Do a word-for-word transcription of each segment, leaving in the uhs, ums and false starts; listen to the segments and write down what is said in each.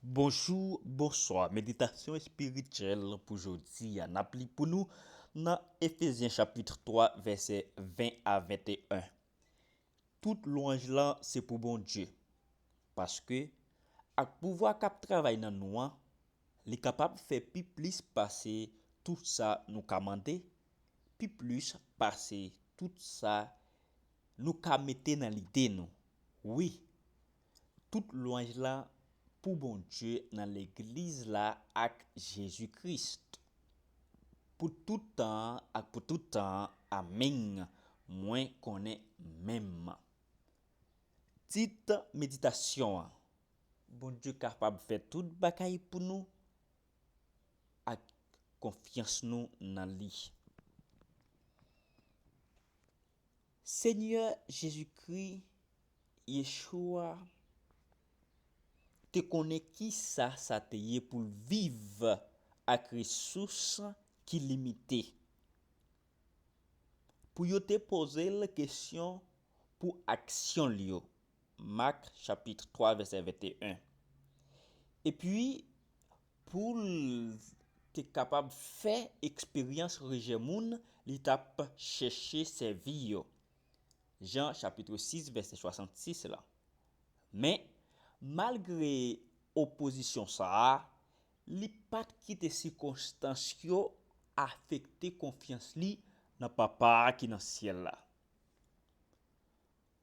Bonjou, bonswa. Meditasyon espirityèl pou jodi a. N ap li pou nou nan Efezyen chapit twa, vèsè ven a venteyen. Tout lwanj lan se pou Bondye, paske ak pouvwa k ap travay nan nou an, li kapab fè pi plis pase tout sa nou ka mande, pi plis pase tout sa nou ka mete nan lide nou. Wi, tout lwanj la pou Bondye nan legliz la ak Jezi Kris. Pou tout tan an ak pou tout tan an, amèn. Mwen konnen menm. Tit meditasyon an: Bondye kapab fè tout bagay pou nou ak konfyans nou nan li. Senyè Jezikri, Yeshua, te konnen kisa sa te ye pou l viv ak resous ki limite, pou yo te poze l kesyon pou aksyon l yo. Mak chapit twa, vèsè venteyen. Epi, pou l te kapab fè eksperyans rejè moun li t ap chèche sèvi yo. Jan chapit sis, vèsè swasannsis la. Men, malgre opozisyon sa a, li pa t kite sikonstans yo afekte konfyans li nan Papa a ki nan syèl la.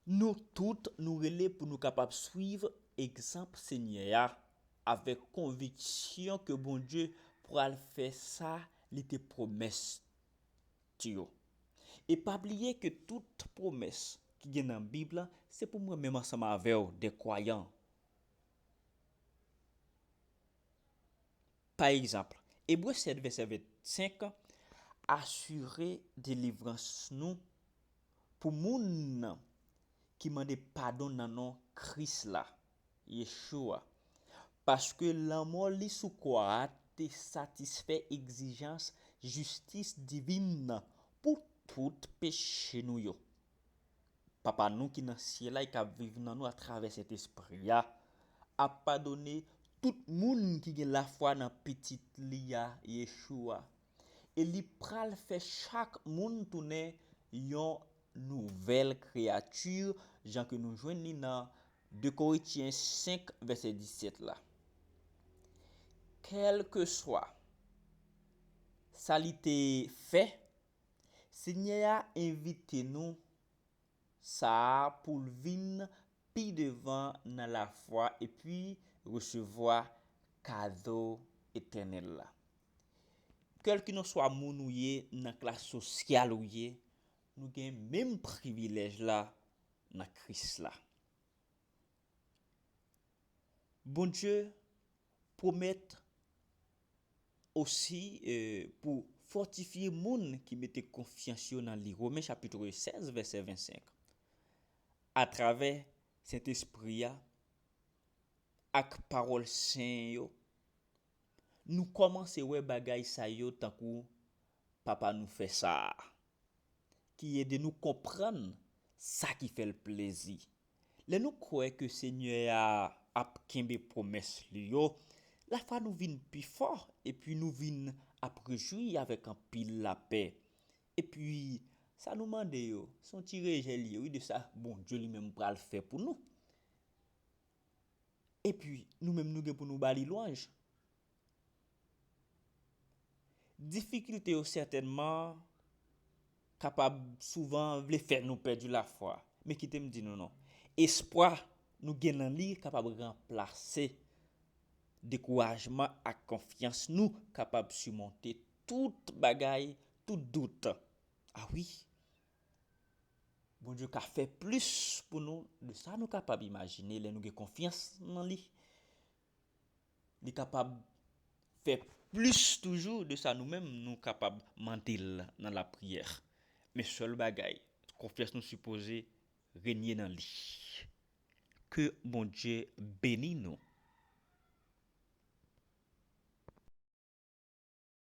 Nou tout, nou rele pou nou kapab swiv egzanp Senyè a avèk konviksyon ke Bondye pral fè sa li te pwomèt yo. E pa bliye ke tout pwomès ki gen nan Bib la, se pou mwen menm ansanm avè w, de kwayan. Pa egzanp, Ebre sèt, vèsè vennsenk, asire delivrans nou pou moun ki mande padon nan non Kris la, Yeshua, paske lanmò li sou kwa a te satisfè egzijans jistis divin nan pou tout peche nou yo. Papa nou ki nan syèl la e k ap viv nan nou atravè Sentespri a, ap padone tout moun ki gen lafwa nan Pitit li a, Yeshua. E li pral fè chak moun tounen yon nouvèl kreyati, jan ke nou jwenn li nan de Korentyen senk, vèsè disèt la. Kèlkeswa sa li te fè, Senyè a envite nou sa a pou l vin pi devan nan lafwa epi resevwa kado etènèl la. Kèlkeswa moun ou ye, nan klas sosyal ou ye, nou gen menm privilèj la nan Kris la. Bondye pwomèt osi, eh, pou fòtifye moun ki mete konfyans yo nan li. Women chapit sèz, vèsè vennsenk. Atravè Sentespri a ak pawòl sen yo, nou kòmanse wè bagay sa yo tankou Papa nou fè sa a, ki ede nou konprann sa ki fè l plezi. Lè nou kwè ke Senyè a ap kenbe pwomès li yo, lafwa nou vin pi fò, epi nou vin ap rejwi avèk anpil lapè. Epi, sa nou mande yo, se yon ti rejè li ye, wi, de sa Bondye li menm pral fè pou nou. Epi, nou menm, nou gen pou nou ba li lwanj. Difikilte yo sètènman kapab souvan vle fè nou pèdi lafwa. Men kite m di nou non. Espwa nou gen nan li kapab ranplase dekourajman ak konfyans nou kapab simonte tout bagay, tout dout. A wi, Bondye ka fè plis pou nou de sa nou kapab imajine lè nou gen konfyans nan li. Li kapab fè plis toujou de sa nou menm nou kapab mande l nan lapriyè. Men sèl bagay, konfyans nou sipoze renye nan li. Ke Bondye beni nou.